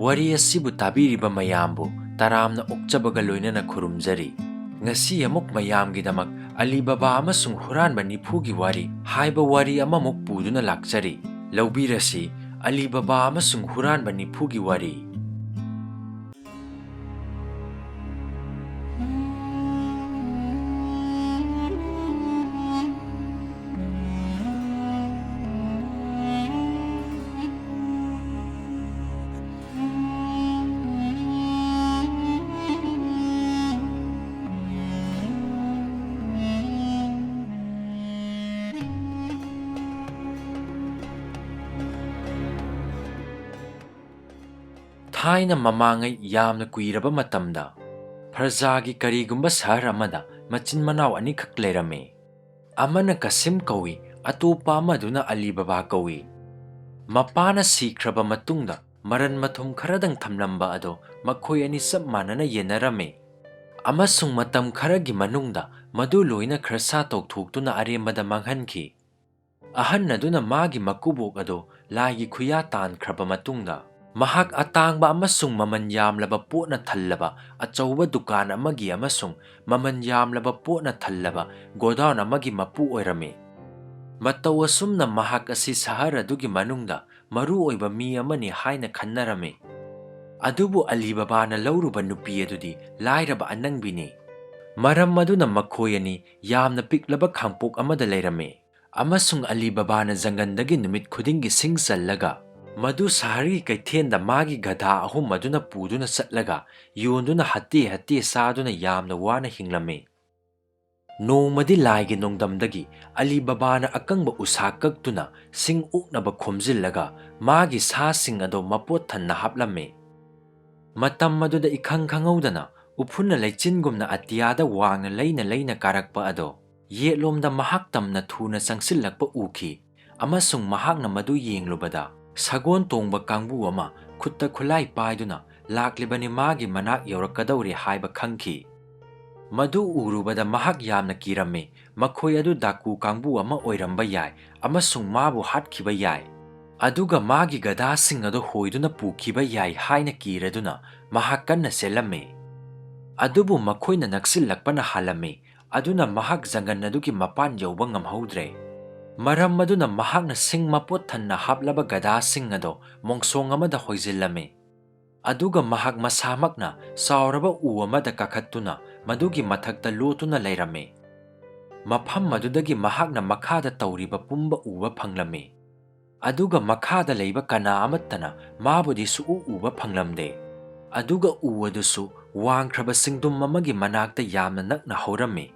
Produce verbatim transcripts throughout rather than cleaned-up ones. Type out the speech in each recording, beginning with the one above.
ꯋꯥꯔꯤ ꯑꯁꯤꯕꯨ ꯇꯥꯕꯤꯔꯤꯕ ꯃꯌꯥꯝꯕꯨ ꯇꯔꯥꯝꯅ ꯑꯣꯛꯆꯕꯒ ꯂꯣꯏꯅꯅ ꯈꯨꯔꯨꯝꯖꯔꯤ꯫ ꯉꯁꯤ ꯑꯃꯨꯛ ꯃꯌꯥꯝꯒꯤꯗꯃꯛ ꯑꯂꯤ ꯕꯕꯥ ꯑꯃꯁꯨꯡ ꯍꯨꯔꯥꯟꯕ ꯅꯤꯐꯨꯒꯤ ꯋꯥꯔꯤ ꯍꯥꯏꯕ ꯋꯥꯔꯤ ꯑꯃꯃꯨꯛ ꯄꯨꯗꯨꯅ ꯂꯥꯛꯆꯔꯤ꯫ ꯂꯧꯕꯤꯔꯁꯤ, ꯑꯂꯤ ꯕꯕꯥ ꯑꯃꯁꯨꯡ ꯍꯨꯔꯥꯟꯕ ꯅꯤꯐꯨꯒꯤ ꯋꯥꯔꯤ꯫ ꯊꯥꯏꯅ ꯃꯃꯥꯡꯉꯩ ꯌꯥꯝꯅ ꯀꯨꯏꯔꯕ ꯃꯇꯝꯗ, ꯐ꯭ꯔꯖꯥꯒꯤ ꯀꯔꯤꯒꯨꯝꯕ ꯁꯍꯔ ꯑꯃꯗ ꯃꯆꯤꯟ ꯃꯅꯥꯎ ꯑꯅꯤꯈꯛ ꯂꯩꯔꯝꯃꯤ꯫ ꯑꯃꯅ ꯀꯥꯁꯤꯝ ꯀꯧꯏ, ꯑꯇꯣꯞꯄ ꯑꯃꯗꯨꯅ ꯑꯂꯤ ꯕꯕꯥ ꯀꯧꯏ꯫ ꯃꯄꯥꯅ ꯁꯤꯈ꯭ꯔꯕ ꯃꯇꯨꯡꯗ ꯃꯔꯟ ꯃꯊꯨꯝ ꯈꯔꯗꯪ ꯊꯝꯂꯝꯕ ꯑꯗꯣ ꯃꯈꯣꯏ ꯑꯅꯤ ꯆꯞ ꯃꯥꯟꯅꯅ ꯌꯦꯟꯅꯔꯝꯃꯤ꯫ ꯑꯃꯁꯨꯡ ꯃꯇꯝ ꯈꯔꯒꯤ ꯃꯅꯨꯡꯗ ꯃꯗꯨ ꯂꯣꯏꯅ ꯈ꯭ꯔꯁꯥ ꯇꯧꯊꯣꯛꯇꯨꯅ ꯑꯔꯦꯝꯕꯗ ꯃꯥꯡꯍꯟꯈꯤ꯫ ꯑꯍꯟ ꯑꯗꯨꯅ ꯃꯥꯒꯤ ꯃꯀꯨꯕꯣꯛ ꯑꯗꯨ ꯂꯥꯏꯒꯤ ꯈꯨꯌꯥ ꯇꯥꯟꯈ꯭ꯔꯕ ꯃꯇꯨꯡꯗ, ꯃꯍꯥꯛ ꯑꯇꯥꯡꯕ ꯑꯃꯁꯨꯡ ꯃꯃꯜ ꯌꯥꯝꯂꯕ ꯄꯣꯠꯅ ꯊꯜꯂꯕ ꯑꯆꯧꯕ ꯗꯨꯀꯥꯟ ꯑꯃꯒꯤ ꯑꯃꯁꯨꯡ ꯃꯃꯜ ꯌꯥꯝꯂꯕ ꯄꯣꯠꯅ ꯊꯜꯂꯕ ꯒꯣꯗꯥꯎꯟ ꯑꯃꯒꯤ ꯃꯄꯨ ꯑꯣꯏꯔꯝꯃꯤ꯫ ꯃꯇꯧ ꯑꯁꯨꯝꯅ ꯃꯍꯥꯛ ꯑꯁꯤ ꯁꯍꯔ ꯑꯗꯨꯒꯤ ꯃꯅꯨꯡꯗ ꯃꯔꯨ ꯑꯣꯏꯕ ꯃꯤ ꯑꯃꯅꯤ ꯍꯥꯏꯅ ꯈꯟꯅꯔꯝꯃꯤ꯫ ꯑꯗꯨꯕꯨ ꯑꯂꯤ ꯕꯕꯥꯅ ꯂꯧꯔꯨꯕ ꯅꯨꯄꯤ ꯑꯗꯨꯗꯤ ꯂꯥꯏꯔꯕ ꯑꯅꯪꯕꯤꯅꯤ꯫ ꯃꯔꯝ ꯑꯗꯨꯅ ꯃꯈꯣꯏ ꯑꯅꯤ ꯌꯥꯝꯅ ꯄꯤꯛꯂꯕ ꯈꯥꯡꯄꯣꯛ ꯑꯃꯗ ꯂꯩꯔꯝꯃꯤ꯫ ꯑꯃꯁꯨꯡ ꯑꯂꯤ ꯕꯕꯥꯅ ꯖꯪꯒꯜꯗꯒꯤ ꯅꯨꯃꯤꯠ ꯈꯨꯗꯤꯡꯒꯤ ꯁꯤꯡ ꯆꯜꯂꯒ, ꯃꯗꯨ ꯁꯍꯔꯒꯤ ꯀꯩꯊꯦꯜꯗ ꯃꯥꯒꯤ ꯒꯙꯥ ꯑꯍꯨꯝ ꯑꯗꯨꯅ ꯄꯨꯗꯨꯅ ꯆꯠꯂꯒ ꯌꯣꯟꯗꯨꯅ ꯍꯠꯇꯦ ꯍꯠꯇꯦ ꯆꯥꯗꯨꯅ ꯌꯥꯝꯅ ꯋꯥꯅ ꯍꯤꯡꯂꯝꯃꯤ꯫ ꯅꯣꯡꯃꯗꯤ ꯂꯥꯏꯒꯤ ꯅꯣꯡꯗꯝꯗꯒꯤ ꯑꯂꯤ ꯕꯕꯥꯅ ꯑꯀꯪꯕ ꯎꯁꯥ ꯀꯛꯇꯨꯅ ꯁꯤꯡ ꯑꯣꯛꯅꯕ ꯈꯣꯝꯖꯤꯜꯂꯒ ꯃꯥꯒꯤ ꯁꯥꯁꯤꯡ ꯑꯗꯨ ꯃꯄꯣꯠ ꯊꯟꯅ ꯍꯥꯞꯂꯝꯃꯤ꯫ ꯃꯇꯝ ꯑꯗꯨꯗ ꯏꯈꯪ ꯈꯪꯍꯧꯗꯅ ꯎꯐꯨꯟꯅ ꯂꯩꯆꯤꯟꯒꯨꯝꯅ ꯑꯇꯤꯌꯥꯗ ꯋꯥꯡꯅ ꯂꯩꯅ ꯂꯩꯅ ꯀꯥꯔꯛꯄ ꯑꯗꯣ ꯌꯦꯠꯂꯣꯝꯗ ꯃꯍꯥꯛ ꯇꯝꯅ ꯊꯨꯅ ꯆꯪꯁꯤꯜꯂꯛꯄ ꯎꯈꯤ, ꯑꯃꯁꯨꯡ ꯃꯍꯥꯛꯅ ꯃꯗꯨ ꯌꯦꯡꯂꯨꯕꯗ ꯁꯒꯣꯜ ꯇꯣꯡꯕ ꯀꯥꯡꯕꯨ ꯑꯃ ꯈꯨꯠꯇ ꯈꯨꯠꯂꯥꯏ ꯄꯥꯏꯗꯨꯅ ꯂꯥꯛꯂꯤꯕꯅꯤ, ꯃꯥꯒꯤ ꯃꯅꯥꯛ ꯌꯧꯔꯛꯀꯗꯧꯔꯦ ꯍꯥꯏꯕ ꯈꯪꯈꯤ꯫ ꯃꯗꯨ ꯎꯔꯨꯕꯗ ꯃꯍꯥꯛ ꯌꯥꯝꯅ ꯀꯤꯔꯝꯃꯤ꯫ ꯃꯈꯣꯏ ꯑꯗꯨ ꯗꯥꯀꯨ ꯀꯥꯡꯕꯨ ꯑꯃ ꯑꯣꯏꯔꯝꯕ ꯌꯥꯏ ꯑꯃꯁꯨꯡ ꯃꯥꯕꯨ ꯍꯥꯠꯈꯤꯕ ꯌꯥꯏ꯫ ꯑꯗꯨꯒ ꯃꯥꯒꯤ ꯒꯙꯥꯁꯤꯡ ꯑꯗꯨ ꯍꯣꯏꯗꯨꯅ ꯄꯨꯈꯤꯕ ꯌꯥꯏ ꯍꯥꯏꯅ ꯀꯤꯔꯗꯨꯅ ꯃꯍꯥꯛ ꯀꯟꯅ ꯆꯦꯜꯂꯝꯃꯤ꯫ ꯑꯗꯨꯕꯨ ꯃꯈꯣꯏꯅ ꯅꯛꯁꯤꯜꯂꯛꯄꯅ ꯍꯥꯜꯂꯝꯃꯤ, ꯑꯗꯨꯅ ꯃꯍꯥꯛ ꯖꯪꯒꯜ ꯑꯗꯨꯒꯤ ꯃꯄꯥꯟ ꯌꯧꯕ ꯉꯝꯍꯧꯗ꯭ꯔꯦ꯫ ꯃꯔꯝ ꯑꯗꯨꯅ ꯃꯍꯥꯛꯅ ꯁꯤꯡ ꯃꯄꯣꯠ ꯊꯟꯅ ꯍꯥꯞꯂꯕ ꯒꯙꯥꯁꯤꯡ ꯑꯗꯨ ꯃꯣꯡꯁꯣꯡ ꯑꯃꯗ ꯍꯣꯏꯖꯤꯜꯂꯝꯃꯤ꯫ ꯑꯗꯨꯒ ꯃꯍꯥꯛ ꯃꯁꯥꯃꯛꯅ ꯆꯥꯎꯔꯕ ꯎ ꯑꯃꯗ ꯀꯥꯈꯠꯇꯨꯅ ꯃꯗꯨꯒꯤ ꯃꯊꯛꯇ ꯂꯣꯠꯇꯨꯅ ꯂꯩꯔꯝꯃꯤ꯫ ꯃꯐꯝ ꯑꯗꯨꯗꯒꯤ ꯃꯍꯥꯛꯅ ꯃꯈꯥꯗ ꯇꯧꯔꯤꯕ ꯄꯨꯝꯕ ꯎꯕ ꯐꯪꯂꯝꯃꯤ꯫ ꯑꯗꯨꯒ ꯃꯈꯥꯗ ꯂꯩꯕ ꯀꯅꯥ ꯑꯃꯠꯇꯅ ꯃꯥꯕꯨꯗꯤ ꯁꯨꯛꯎ ꯎꯕ ꯐꯪꯂꯝꯗꯦ꯫ ꯑꯗꯨꯒ ꯎ ꯑꯗꯨꯁꯨ ꯋꯥꯡꯈ꯭ꯔꯕ ꯆꯤꯡꯗꯨꯝ ꯑꯃꯒꯤ ꯃꯅꯥꯛꯇ ꯌꯥꯝꯅ ꯅꯛꯅ ꯍꯧꯔꯝꯃꯤ꯫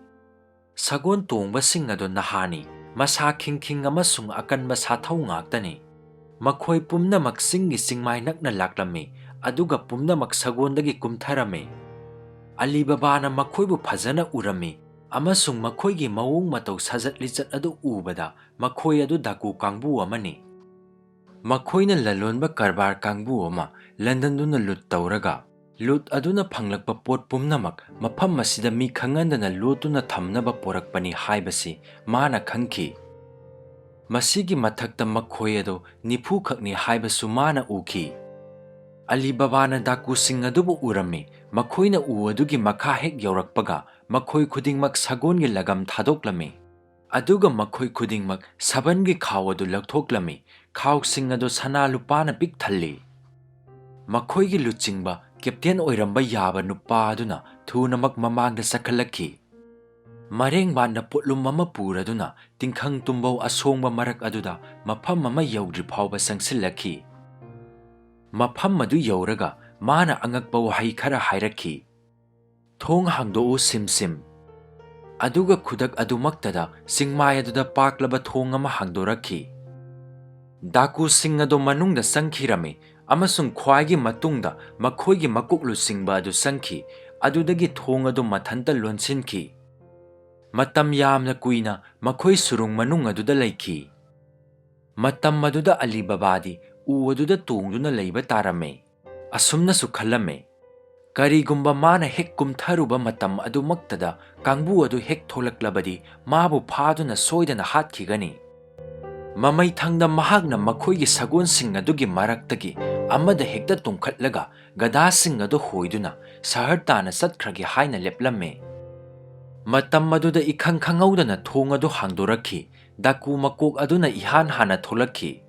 ꯁꯒꯣꯜ ꯇꯣꯡꯕꯁꯤꯡ ꯑꯗꯨ ꯅꯍꯥꯅꯤ, ꯃꯁꯥ ꯈꯤꯡꯈꯤꯡ ꯑꯃꯁꯨꯡ ꯑꯀꯟꯕ ꯁꯥꯊꯧ ꯉꯥꯛꯇꯅꯤ꯫ ꯃꯈꯣꯏ ꯄꯨꯝꯅꯃꯛ ꯆꯤꯡꯒꯤ ꯆꯤꯡꯃꯥꯏ ꯅꯛꯅ ꯂꯥꯛꯂꯝꯃꯤ, ꯑꯗꯨꯒ ꯄꯨꯝꯅꯃꯛ ꯁꯒꯣꯜꯗꯒꯤ ꯀꯨꯝꯊꯔꯝꯃꯤ꯫ ꯑꯂꯤ ꯕꯕꯥꯅ ꯃꯈꯣꯏꯕꯨ ꯐꯖꯅ ꯎꯔꯝꯃꯤ, ꯑꯃꯁꯨꯡ ꯃꯈꯣꯏꯒꯤ ꯃꯑꯣꯡ ꯃꯇꯧ, ꯁꯥꯖꯠ ꯂꯤꯆꯠ ꯑꯗꯨ ꯎꯕꯗ ꯃꯈꯣꯏ ꯑꯗꯨ ꯗꯥꯀꯨ ꯀꯥꯡꯕꯨ ꯑꯃꯅꯤ꯫ ꯃꯈꯣꯏꯅ ꯂꯂꯣꯟꯕ ꯀꯔꯕꯥꯔ ꯀꯥꯡꯕꯨ ꯑꯃ ꯂꯟꯗꯟꯗꯨꯅ ꯂꯨꯠ ꯇꯧꯔꯒ, ꯂꯨꯠ ꯑꯗꯨꯅ ꯐꯪꯂꯛꯄ ꯄꯣꯠ ꯄꯨꯝꯅꯃꯛ ꯃꯐꯝ ꯑꯁꯤꯗ ꯃꯤ ꯈꯪꯍꯟꯗꯅ ꯂꯣꯠꯇꯨꯅ ꯊꯝꯅꯕ ꯄꯨꯔꯛꯄꯅꯤ ꯍꯥꯏꯕꯁꯤ ꯃꯥꯅ ꯈꯪꯈꯤ꯫ ꯃꯁꯤꯒꯤ ꯃꯊꯛꯇ ꯃꯈꯣꯏ ꯑꯗꯨ ꯅꯤꯐꯨ ꯈꯛꯅꯤ ꯍꯥꯏꯕꯁꯨ ꯃꯥꯅ ꯎꯈꯤ꯫ ꯑꯂꯤ ꯕꯕꯥꯅ ꯗꯥꯀꯨꯁꯤꯡ ꯑꯗꯨꯕꯨ ꯎꯔꯝꯃꯤ꯫ ꯃꯈꯣꯏꯅ ꯎ ꯑꯗꯨꯒꯤ ꯃꯈꯥ ꯍꯦꯛ ꯌꯧꯔꯛꯄꯒ, ꯃꯈꯣꯏ ꯈꯨꯗꯤꯡꯃꯛ ꯁꯒꯣꯜꯒꯤ ꯂꯒꯝ ꯊꯥꯗꯣꯛꯂꯝꯃꯤ꯫ ꯑꯗꯨꯒ ꯃꯈꯣꯏ ꯈꯨꯗꯤꯡꯃꯛ ꯁꯥꯕꯟꯒꯤ ꯈꯥꯎ ꯑꯗꯨ ꯂꯧꯊꯣꯛꯂꯝꯃꯤ꯫ ꯈꯥꯎꯁꯤꯡ ꯑꯗꯨ ꯁꯅꯥ ꯂꯨꯄꯥꯅ ꯄꯤꯛ ꯊꯜꯂꯤ꯫ ꯃꯈꯣꯏꯒꯤ ꯂꯨꯆꯤꯡꯕ, ꯀꯦꯞꯇꯦꯟ ꯑꯣꯏꯔꯝꯕ ꯌꯥꯕ ꯅꯨꯄꯥ ꯑꯗꯨꯅ ꯊꯨꯅꯃꯛ ꯃꯃꯥꯡꯗ ꯆꯠꯈꯠꯂꯛꯈꯤ꯫ ꯃꯔꯦꯡꯕꯥꯟꯅ ꯄꯣꯠꯂꯨꯝ ꯑꯃ ꯄꯨꯔꯗꯨꯅ ꯇꯤꯡꯈꯪ ꯇꯨꯝꯕꯧ ꯑꯁꯣꯡꯕ ꯃꯔꯛ ꯑꯗꯨꯗ ꯃꯐꯝ ꯑꯃ ꯌꯧꯗ꯭ꯔꯤ ꯐꯥꯎꯕ ꯆꯪꯁꯤꯜꯂꯛꯈꯤ꯫ ꯃꯐꯝ ꯑꯗꯨ ꯌꯧꯔꯒ ꯃꯥꯅ ꯑꯉꯛꯄ ꯋꯥꯍꯩ ꯈꯔ ꯍꯥꯏꯔꯛꯈꯤ, "ꯊꯣꯡ ꯍꯥꯡꯗꯣꯛꯎ, ꯁꯤꯝ ꯁꯤꯝ!" ꯑꯗꯨꯒ ꯈꯨꯗꯛ ꯑꯗꯨꯃꯛꯇꯗ ꯆꯤꯡꯃꯥꯏ ꯑꯗꯨꯗ ꯄꯥꯛꯂꯕ ꯊꯣꯡ ꯑꯃ ꯍꯥꯡꯗꯣꯔꯛꯈꯤ꯫ ꯗꯥꯀꯨꯁꯤꯡ ꯑꯗꯨ ꯃꯅꯨꯡꯗ ꯆꯪꯈꯤꯔꯝꯃꯤ, ꯑꯃꯁꯨꯡ ꯈ꯭ꯋꯥꯏꯒꯤ ꯃꯇꯨꯡꯗ ꯃꯈꯣꯏꯒꯤ ꯃꯀꯣꯛ ꯂꯨꯆꯤꯡꯕ ꯑꯗꯨ ꯆꯪꯈꯤ꯫ ꯑꯗꯨꯗꯒꯤ ꯊꯣꯡ ꯑꯗꯨ ꯃꯊꯟꯇ ꯂꯣꯟꯁꯤꯟꯈꯤ꯫ ꯃꯇꯝ ꯌꯥꯝꯅ ꯀꯨꯏꯅ ꯃꯈꯣꯏ ꯁꯨꯔꯨꯡ ꯃꯅꯨꯡ ꯑꯗꯨꯗ ꯂꯩꯈꯤ꯫ ꯃꯇꯝ ꯑꯗꯨꯗ ꯑꯂꯤ ꯕꯕꯥꯗꯤ ꯎ ꯑꯗꯨꯗ ꯇꯣꯡꯗꯨꯅ ꯂꯩꯕ ꯇꯥꯔꯝꯃꯤ꯫ ꯑꯁꯨꯝꯅꯁꯨ ꯈꯜꯂꯝꯃꯤ, "ꯀꯔꯤꯒꯨꯝꯕ ꯃꯥꯅ ꯍꯦꯛ ꯀꯨꯝꯊꯔꯨꯕ ꯃꯇꯝ ꯑꯗꯨꯃꯛꯇꯗ ꯀꯥꯡꯕꯨ ꯑꯗꯨ ꯍꯦꯛ ꯊꯣꯛꯂꯛꯂꯕꯗꯤ, ꯃꯥꯕꯨ ꯐꯥꯗꯨꯅ ꯁꯣꯏꯗꯅ ꯍꯥꯠꯈꯤꯒꯅꯤ"꯫ ꯃꯃꯩꯊꯪꯗ ꯃꯍꯥꯛꯅ ꯃꯈꯣꯏꯒꯤ ꯁꯒꯣꯜꯁꯤꯡ ꯑꯗꯨꯒꯤ ꯃꯔꯛꯇꯒꯤ ꯑꯃꯗ ꯍꯦꯛꯇ ꯇꯣꯡꯈꯠꯂꯒ ꯒꯙꯥꯁꯤꯡ ꯑꯗꯨ ꯍꯣꯏꯗꯨꯅ ꯁꯍꯔ ꯇꯥꯟꯅ ꯆꯠꯈ꯭ꯔꯒꯦ ꯍꯥꯏꯅ ꯂꯦꯞꯂꯝꯃꯤ꯫ ꯃꯇꯝ ꯑꯗꯨꯗ ꯏꯈꯪ ꯈꯪꯍꯧꯗꯅ ꯊꯣꯡ ꯑꯗꯨ ꯍꯥꯡꯗꯣꯔꯛꯈꯤ꯫ ꯗꯥꯀꯨ ꯃꯀꯣꯛ ꯑꯗꯨꯅ ꯏꯍꯥꯟ ꯍꯥꯟꯅ ꯊꯣꯛꯂꯛꯈꯤ꯫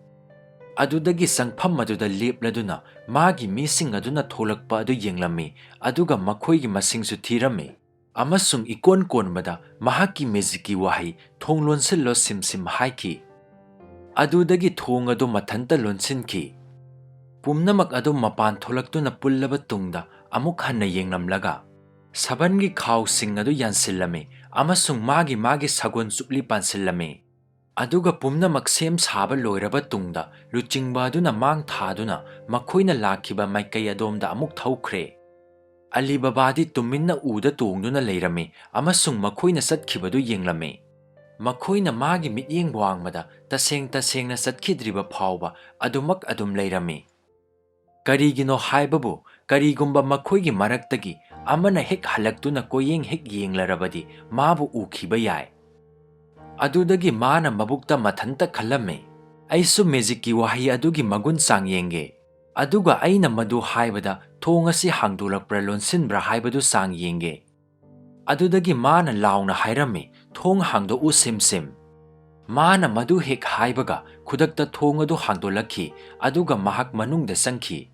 ꯑꯗꯨꯗꯒꯤ ꯆꯪꯐꯝ ꯑꯗꯨꯗ ꯂꯦꯞꯂꯗꯨꯅ ꯃꯥꯒꯤ ꯃꯤꯁꯤꯡ ꯑꯗꯨꯅ ꯊꯣꯛꯂꯛꯄ ꯑꯗꯨ ꯌꯦꯡꯂꯝꯃꯤ, ꯑꯗꯨꯒ ꯃꯈꯣꯏꯒꯤ ꯃꯁꯤꯡꯁꯨ ꯊꯤꯔꯝꯃꯤ꯫ ꯑꯃꯁꯨꯡ ꯏꯀꯣꯟ ꯀꯣꯟꯕꯗ ꯃꯍꯥꯛꯀꯤ ꯃꯦꯖꯤꯛꯀꯤ ꯋꯥꯍꯩ "ꯊꯣꯡ ꯂꯣꯟꯁꯤꯜꯂꯣ, ꯁꯤꯝ ꯁꯤꯝ" ꯍꯥꯏꯈꯤ꯫ ꯑꯗꯨꯗꯒꯤ ꯊꯣꯡ ꯑꯗꯨ ꯃꯊꯟꯇ ꯂꯣꯟꯁꯤꯟꯈꯤ꯫ ꯄꯨꯝꯅꯃꯛ ꯑꯗꯨ ꯃꯄꯥꯟ ꯊꯣꯛꯂꯛꯇꯨꯅ ꯄꯨꯜꯂꯕ ꯇꯨꯡꯗ ꯑꯃꯨꯛ ꯍꯟꯅ ꯌꯦꯡꯂꯝꯂꯒ ꯁꯥꯕꯟꯒꯤ ꯈꯥꯎꯁꯤꯡ ꯑꯗꯨ ꯌꯥꯟꯁꯤꯜꯂꯝꯃꯤ ꯑꯃꯁꯨꯡ ꯃꯥꯒꯤ ꯃꯥꯒꯤ ꯁꯒꯣꯜ ꯆꯨꯞꯂꯤ ꯄꯥꯟꯁꯤꯜꯂꯝꯃꯤ꯫ ꯑꯗꯨꯒ ꯄꯨꯝꯅꯃꯛ ꯁꯦꯝ ꯁꯥꯕ ꯂꯣꯏꯔꯕ ꯇꯨꯡꯗ ꯂꯨꯆꯤꯡꯕ ꯑꯗꯨꯅ ꯃꯥꯡ ꯊꯥꯗꯨꯅ ꯃꯈꯣꯏꯅ ꯂꯥꯛꯈꯤꯕ ꯃꯥꯏꯀꯩ ꯑꯗꯣꯝꯗ ꯑꯃꯨꯛ ꯊꯧꯈ꯭ꯔꯦ꯫ ꯑꯂꯤ ꯕꯕꯥꯗꯤ ꯇꯨꯃꯤꯟꯅ ꯎꯗ ꯇꯣꯡꯗꯨꯅ ꯂꯩꯔꯝꯃꯤ ꯑꯃꯁꯨꯡ ꯃꯈꯣꯏꯅ ꯆꯠꯈꯤꯕꯗꯨ ꯌꯦꯡꯂꯝꯃꯤ꯫ ꯃꯈꯣꯏꯅ ꯃꯥꯒꯤ ꯃꯤꯠꯌꯦꯡ ꯋꯥꯡꯃꯗ ꯇꯁꯦꯡ ꯇꯁꯦꯡꯅ ꯆꯠꯈꯤꯗ꯭ꯔꯤꯕ ꯐꯥꯎꯕ ꯑꯗꯨꯃꯛ ꯑꯗꯨꯝ ꯂꯩꯔꯝꯃꯤ꯫ ꯀꯔꯤꯒꯤꯅꯣ ꯍꯥꯏꯕꯕꯨ, ꯀꯔꯤꯒꯨꯝꯕ ꯃꯈꯣꯏꯒꯤ ꯃꯔꯛꯇꯒꯤ ꯑꯃꯅ ꯍꯦꯛ ꯍꯜꯂꯛꯇꯨꯅ ꯀꯣꯌꯦꯡ ꯍꯦꯛ ꯌꯦꯡꯂꯔꯕꯗꯤ ꯃꯥꯕꯨ ꯎꯈꯤꯕ ꯌꯥꯏ꯫ ꯑꯗꯨꯗꯒꯤ ꯃꯥꯅ ꯃꯕꯨꯛꯇ ꯃꯊꯟꯇ ꯈꯜꯂꯝꯃꯤ, "ꯑꯩꯁꯨ ꯃꯦꯖꯤꯛꯀꯤ ꯋꯥꯍꯩ ꯑꯗꯨꯒꯤ ꯃꯒꯨꯟ ꯆꯥꯡ ꯌꯦꯡꯒꯦ, ꯑꯗꯨꯒ ꯑꯩꯅ ꯃꯗꯨ ꯍꯥꯏꯕꯗ ꯊꯣꯡ ꯑꯁꯤ ꯍꯥꯡꯗꯣꯔꯛꯄ꯭ꯔꯥ ꯂꯣꯟꯁꯤꯟꯕ꯭ꯔꯥ ꯍꯥꯏꯕꯗꯨ ꯆꯥꯡ ꯌꯦꯡꯒꯦ"꯫ ꯑꯗꯨꯗꯒꯤ ꯃꯥꯅ ꯂꯥꯎꯅ ꯍꯥꯏꯔꯝꯃꯤ, "ꯊꯣꯡ ꯍꯥꯡꯗꯣꯛꯎ, ꯁꯤꯝ ꯁꯤꯝ"꯫ ꯃꯥꯅ ꯃꯗꯨ ꯍꯦꯛ ꯍꯥꯏꯕꯒ ꯈꯨꯗꯛꯇ ꯊꯣꯡ ꯑꯗꯨ ꯍꯥꯡꯗꯣꯛꯂꯛꯈꯤ, ꯑꯗꯨꯒ ꯃꯍꯥꯛ ꯃꯅꯨꯡꯗ ꯆꯪꯈꯤ꯫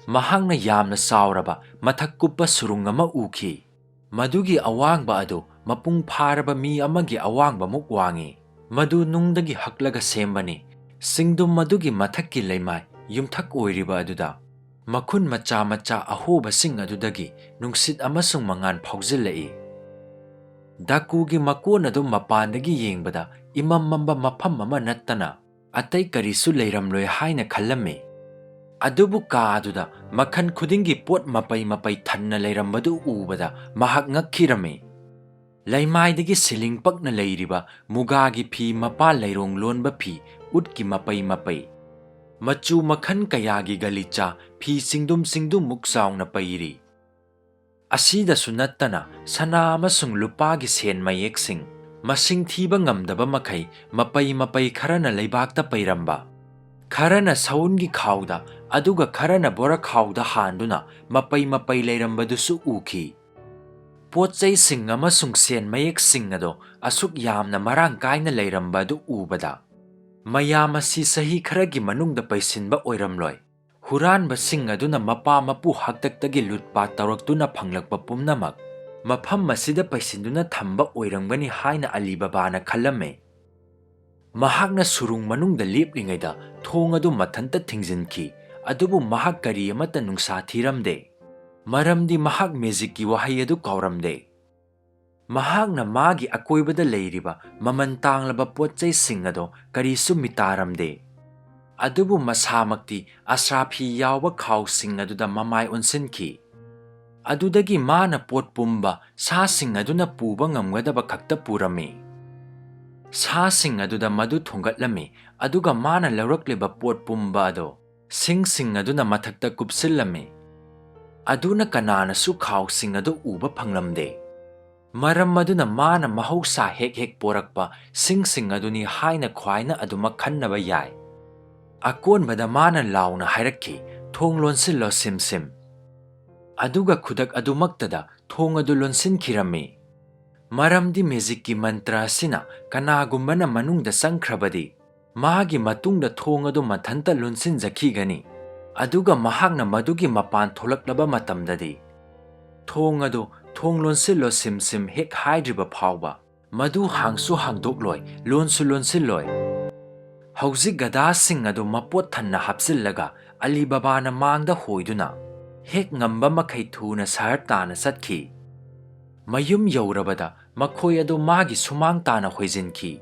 ꯃꯍꯥꯛꯅ ꯌꯥꯝꯅ ꯆꯥꯎꯔꯕ ꯃꯊꯛ ꯀꯨꯞꯄ ꯁꯨꯔꯨꯡ ꯑꯃ ꯎꯈꯤ꯫ ꯃꯗꯨꯒꯤ ꯑꯋꯥꯡꯕ ꯑꯗꯨ ꯃꯄꯨꯡ ꯐꯥꯔꯕ ꯃꯤ ꯑꯃꯒꯤ ꯑꯋꯥꯡꯕꯃꯨꯛ ꯋꯥꯡꯏ꯫ ꯃꯗꯨ ꯅꯨꯡꯗꯒꯤ ꯍꯛꯂꯒ ꯁꯦꯝꯕꯅꯤ꯫ ꯁꯤꯡꯗꯨꯝ ꯑꯗꯨꯒꯤ ꯃꯊꯛꯀꯤ ꯂꯩꯃꯥꯏ ꯌꯨꯝꯊꯛ ꯑꯣꯏꯔꯤꯕ ꯑꯗꯨꯗ ꯃꯈꯨꯟ ꯃꯆꯥ ꯃꯆꯥ ꯑꯍꯣꯕꯁꯤꯡ ꯑꯗꯨꯗꯒꯤ ꯅꯨꯡꯁꯤꯠ ꯑꯃꯁꯨꯡ ꯃꯉꯥꯜ ꯐꯥꯎꯖꯤꯜꯂꯛꯏ꯫ ꯗꯥꯀꯨꯒꯤ ꯃꯀꯣꯟ ꯑꯗꯨ ꯃꯄꯥꯟꯗꯒꯤ ꯌꯦꯡꯕꯗ ꯏꯃꯝ ꯃꯝꯕ ꯃꯐꯝ ꯑꯃ ꯅꯠꯇꯅ ꯑꯇꯩ ꯀꯔꯤꯁꯨ ꯂꯩꯔꯝꯂꯣꯏ ꯍꯥꯏꯅ ꯈꯜꯂꯝꯃꯤ꯫ ꯑꯗꯨꯕꯨ ꯀꯥ ꯑꯗꯨꯗ ꯃꯈꯜ ꯈꯨꯗꯤꯡꯒꯤ ꯄꯣꯠ ꯃꯄꯩ ꯃꯄꯩ ꯊꯟꯅ ꯂꯩꯔꯝꯕꯗꯨ ꯎꯕꯗ ꯃꯍꯥꯛ ꯉꯛꯈꯤꯔꯝꯃꯤ꯫ ꯂꯩꯃꯥꯏꯗꯒꯤ ꯁꯤꯂꯤꯡ ꯄꯛꯅ ꯂꯩꯔꯤꯕ ꯃꯨꯒꯥꯒꯤ ꯐꯤ, ꯃꯄꯥꯜ ꯂꯩꯔꯣꯡ ꯂꯣꯟꯕ ꯐꯤ, ꯎꯠꯀꯤ ꯃꯄꯩ ꯃꯄꯩ, ꯃꯆꯨ ꯃꯈꯜ ꯀꯌꯥꯒꯤ ꯒꯂꯤꯆꯥ, ꯐꯤ ꯆꯤꯡꯗꯨꯝ ꯆꯤꯡꯗꯨꯝꯃꯨꯛ ꯆꯥꯎꯅ ꯄꯩꯔꯤ꯫ ꯑꯁꯤꯗꯁꯨ ꯅꯠꯇꯅ ꯁꯅꯥ ꯑꯃꯁꯨꯡ ꯂꯨꯄꯥꯒꯤ ꯁꯦꯟ ꯃꯌꯦꯛꯁꯤꯡ, ꯃꯁꯤꯡ ꯊꯤꯕ ꯉꯝꯗꯕ ꯃꯈꯩ ꯃꯄꯩ ꯃꯄꯩ ꯈꯔꯅ ꯂꯩꯕꯥꯛꯇ ꯄꯩꯔꯝꯕ, ꯈꯔꯅ ꯁꯎꯟꯒꯤ ꯈꯥꯎꯗ, ꯑꯗꯨꯒ ꯈꯔꯅ ꯕꯣꯔꯥ ꯈꯥꯎꯗ ꯍꯥꯟꯗꯨꯅ ꯃꯄꯩ ꯃꯄꯩ ꯂꯩꯔꯝꯕꯗꯨꯁꯨ ꯎꯈꯤ꯫ ꯄꯣꯠ ꯆꯩꯁꯤꯡ ꯑꯃꯁꯨꯡ ꯁꯦꯟ ꯃꯌꯦꯛꯁꯤꯡ ꯑꯗꯣ ꯑꯁꯨꯛ ꯌꯥꯝꯅ ꯃꯔꯥꯡ ꯀꯥꯏꯅ ꯂꯩꯔꯝꯕ ꯑꯗꯨ ꯎꯕꯗ, ꯃꯌꯥꯝ ꯑꯁꯤ ꯆꯍꯤ ꯈꯔꯒꯤ ꯃꯅꯨꯡꯗ ꯄꯩꯁꯤꯟꯕ ꯑꯣꯏꯔꯝꯂꯣꯏ꯫ ꯍꯨꯔꯥꯟꯕꯁꯤꯡ ꯑꯗꯨꯅ ꯃꯄꯥ ꯃꯄꯨ ꯍꯥꯛꯇꯛꯇꯒꯤ ꯂꯨꯠꯄꯥꯠ ꯇꯧꯔꯛꯇꯨꯅ ꯐꯪꯂꯛꯄ ꯄꯨꯝꯅꯃꯛ ꯃꯐꯝ ꯑꯁꯤꯗ ꯄꯩꯁꯤꯟꯗꯨꯅ ꯊꯝꯕ ꯑꯣꯏꯔꯝꯒꯅꯤ ꯍꯥꯏꯅ ꯑꯂꯤ ꯕꯕꯥꯅ ꯈꯜꯂꯝꯃꯤ꯫ ꯃꯍꯥꯛꯅ ꯁꯨꯔꯨꯡ ꯃꯅꯨꯡꯗ ꯂꯦꯞꯂꯤꯉꯩꯗ ꯊꯣꯡ ꯑꯗꯨ ꯃꯊꯟꯇ ꯊꯤꯡꯖꯤꯟꯈꯤ, ꯑꯗꯨꯕꯨ ꯃꯍꯥꯛ ꯀꯔꯤ ꯑꯃꯠꯇ ꯅꯨꯡꯁꯥ ꯊꯤꯔꯝꯗꯦ, ꯃꯔꯝꯗꯤ ꯃꯍꯥꯛ ꯃꯦꯖꯤꯛꯀꯤ ꯋꯥꯍꯩ ꯑꯗꯨ ꯀꯥꯎꯔꯝꯗꯦ꯫ ꯃꯍꯥꯛꯅ ꯃꯥꯒꯤ ꯑꯀꯣꯏꯕꯗ ꯂꯩꯔꯤꯕ ꯃꯃꯜ ꯇꯥꯡꯂꯕ ꯄꯣꯠ ꯆꯩꯁꯤꯡ ꯑꯗꯣ ꯀꯔꯤꯁꯨ ꯃꯤꯇꯥꯔꯝꯗꯦ, ꯑꯗꯨꯕꯨ ꯃꯁꯥꯃꯛꯇꯤ ꯑꯁ꯭ꯔꯥꯐꯤ ꯌꯥꯎꯕ ꯈꯥꯎꯁꯤꯡ ꯑꯗꯨꯗ ꯃꯃꯥꯏ ꯑꯣꯟꯁꯤꯟꯈꯤ꯫ ꯑꯗꯨꯗꯒꯤ ꯃꯥꯅ ꯄꯣꯠ ꯄꯨꯝꯕ ꯁꯥꯁꯤꯡ ꯑꯗꯨꯅ ꯄꯨꯕ ꯉꯝꯒꯗꯕ ꯈꯛꯇ ꯄꯨꯔꯝꯃꯤ꯫ ꯁꯥꯁꯤꯡ ꯑꯗꯨꯗ ꯃꯗꯨ ꯊꯣꯡꯒꯠꯂꯝꯃꯤ, ꯑꯗꯨꯒ ꯃꯥꯅ ꯂꯧꯔꯛꯂꯤꯕ ꯄꯣꯠ ꯄꯨꯝꯕ ꯑꯗꯣ ꯁꯤꯡꯁꯤꯡ ꯑꯗꯨꯅ ꯃꯊꯛꯇ ꯀꯨꯞꯁꯤꯜꯂꯝꯃꯤ꯫ ꯑꯗꯨꯅ ꯀꯅꯥꯅꯁꯨ ꯈꯥꯎꯁꯤꯡ ꯑꯗꯨ ꯎꯕ ꯐꯪꯂꯝꯗꯦ, ꯃꯔꯝ ꯑꯗꯨꯅ ꯃꯥꯅ ꯃꯍꯧꯁꯥ ꯍꯦꯛ ꯍꯦꯛ ꯄꯣꯔꯛꯄ ꯁꯤꯡꯁꯤꯡ ꯑꯗꯨꯅꯤ ꯍꯥꯏꯅ ꯈ꯭ꯋꯥꯏꯅ ꯑꯗꯨꯃꯛ ꯈꯟꯅꯕ ꯌꯥꯏ꯫ ꯑꯀꯣꯟꯕꯗ ꯃꯥꯅ ꯂꯥꯎꯅ ꯍꯥꯏꯔꯛꯈꯤ, "ꯊꯣꯡ ꯂꯣꯟꯁꯤꯜꯂꯣ, ꯁꯤꯝ ꯁꯤꯝ!" ꯑꯗꯨꯒ ꯈꯨꯗꯛ ꯑꯗꯨꯃꯛꯇꯗ ꯊꯣꯡ ꯑꯗꯨ ꯂꯣꯟꯁꯤꯟꯈꯤꯔꯝꯃꯤ, ꯃꯔꯝꯗꯤ ꯃꯦꯖꯤꯛꯀꯤ ꯃꯟꯇ꯭ꯔ ꯑꯁꯤꯅ ꯀꯅꯥꯒꯨꯝꯕꯅ ꯃꯅꯨꯡꯗ ꯆꯪꯈ꯭ꯔꯕꯗꯤ, ꯃꯥꯒꯤ ꯃꯇꯨꯡꯗ ꯊꯣꯡ ꯑꯗꯨ ꯃꯊꯟꯇ ꯂꯣꯟꯁꯤꯟꯖꯈꯤꯒꯅꯤ꯫ ꯑꯗꯨꯒ ꯃꯍꯥꯛꯅ ꯃꯗꯨꯒꯤ ꯃꯄꯥꯟ ꯊꯣꯛꯂꯛꯂꯕ ꯃꯇꯝꯗꯗꯤ, "ꯊꯣꯡ ꯑꯗꯨ, ꯊꯣꯡ ꯂꯣꯟꯁꯤꯜꯂꯣ, ꯁꯤꯝ ꯁꯤꯝ" ꯍꯦꯛ ꯍꯥꯏꯗ꯭ꯔꯤꯕ ꯐꯥꯎꯕ, ꯃꯗꯨ ꯍꯥꯡꯁꯨ ꯍꯥꯡꯗꯣꯛꯂꯣꯏ, ꯂꯣꯟꯁꯨ ꯂꯣꯟꯁꯤꯜꯂꯣꯏ꯫ ꯍꯧꯖꯤꯛ ꯒꯙꯥꯁꯤꯡ ꯑꯗꯨ ꯃꯄꯣꯠ ꯊꯟꯅ ꯍꯥꯞꯆꯤꯜꯂꯒ ꯑꯂꯤ ꯕꯕꯥꯅ ꯃꯥꯡꯗ ꯍꯣꯏꯗꯨꯅ ꯍꯦꯛ ꯉꯝꯕ ꯃꯈꯩ ꯊꯨꯅ ꯁꯍꯔ ꯇꯥꯅ ꯆꯠꯈꯤ꯫ ꯃꯌꯨꯝ ꯌꯧꯔꯕꯗ ꯃꯈꯣꯏ ꯑꯗꯨ ꯃꯥꯒꯤ ꯁꯨꯃꯥꯡ ꯇꯥꯅ ꯍꯣꯏꯖꯤꯟꯈꯤ꯫